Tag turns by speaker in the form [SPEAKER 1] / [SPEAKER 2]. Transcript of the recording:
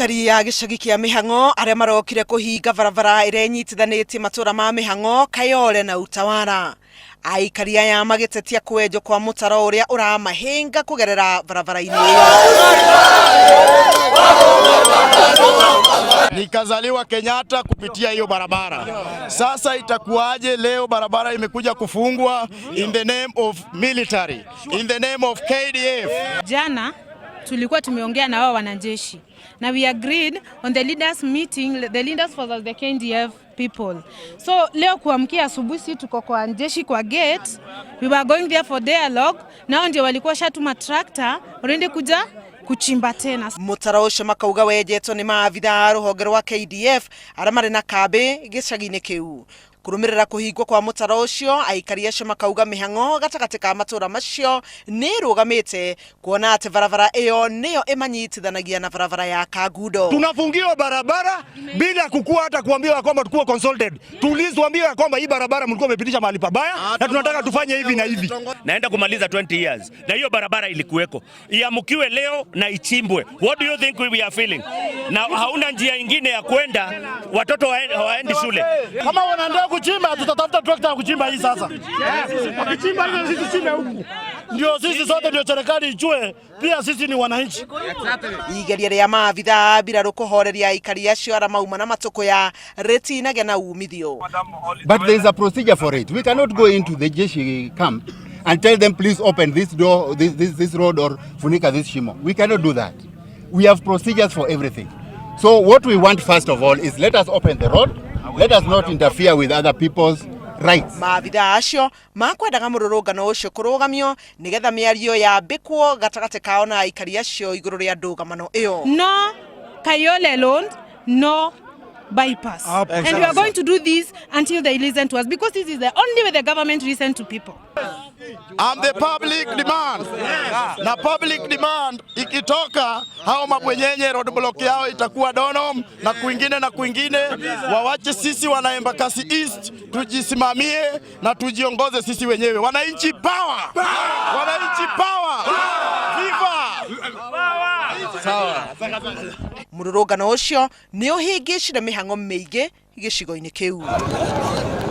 [SPEAKER 1] Aikari a gĩcagi kĩa Mĩhang'o arĩa marokire kũhinga barabara ĩrĩa ĩnyitithanĩtie matũra ma Mĩhang'o, Kayole na Utawala. Aikari aya magĩtetia kwenjwo kwa mũtaro ũrĩa ũramahĩnga kũgerera barabara-inĩ ĩyo.
[SPEAKER 2] Nikazaliwa Kenyatta kupitia hiyo barabara. Sasa itakuwaje leo barabara imekuja kufungwa in the name of military, in the name of KDF?
[SPEAKER 3] Jana tulikuwa tumeongea na wao wanajeshi na we agreed on the leaders meeting, the leaders for the KDF people. So leo kuamkia asubuhi, si tuko kwa jeshi kwa gate, we were going there for dialogue. Nao ndio walikuwa shatuma tractor waende kuja kuchimba tena.
[SPEAKER 1] Mũtaro ũcio makauga wenjetwo nĩ maabitha a rũhonge rwa KDF arĩa marĩ na kambĩ gĩcagi-inĩ kĩu. Kũrũmĩrĩra kũhingwo kwa mũtaro ũcio, aikari acio makauga mĩhang'o gatagatĩ ka matũra macio nĩ ĩrũgamĩte, kuona atĩ barabara ĩyo nĩyo ĩmanyitithanagia na barabara ya Kangundo.
[SPEAKER 4] Tunafungiwa barabara bila kukua hata kuambiwa kwamba tukuwa consulted. Tuulizwe kwamba hii barabara mlikuwa mmepitisha mahali pabaya na tunataka tufanye hivi na hivi.
[SPEAKER 5] Naenda kumaliza 20 years na hiyo barabara ilikuweko, iamukiwe leo na ichimbwe. What do you think we are feeling? Na hauna njia ingine ya kwenda, watoto hawaendi shule.
[SPEAKER 4] Kama wanaendelea kuchimba, tutatafuta trekta ya kuchimba hii sasa. Wakichimba hizo, sisi tuchimbe huku. Ndio sisi sote, ndio serikali ijue pia sisi ni wananchi.
[SPEAKER 1] Igeria rĩa maabitha a mbirarũ kũhoreria aikari acio arĩa mauma na matũkũya rĩtinagĩa na umithio.
[SPEAKER 6] But there is a procedure for it. We cannot go into the jeshi camp and tell them, "Please open this door, this road or funika this shimo." We cannot do that. We have procedures for everything. So what we want first of all is let us open the road. Let us not interfere with other people's rights.
[SPEAKER 1] Maabitha acio makwendaga mũrũrũngano ũcio kũrũgamio nĩgetha mĩario yambĩkwo gatagatĩ kao na aikari acio igũrũ rĩa ndũgamano ĩyo.
[SPEAKER 3] No Kayole alone, no bypass. And we are going to do this until they listen to us, because this is the only way the government listen to people.
[SPEAKER 2] I'm the public demand. Na public demand ikitoka, hao mabwenyenye roadblock yao itakuwa Donholm na kwingine na kwingine. Wawache sisi wana Embakasi East tujisimamie na tujiongoze sisi wenyewe. Wananchi power! Wananchi power! Viva! Sawa.
[SPEAKER 1] Mũrũrũngano ũcio nĩ ũhĩngĩcire mĩhang'o mĩingĩ gĩcigo-inĩ kĩu.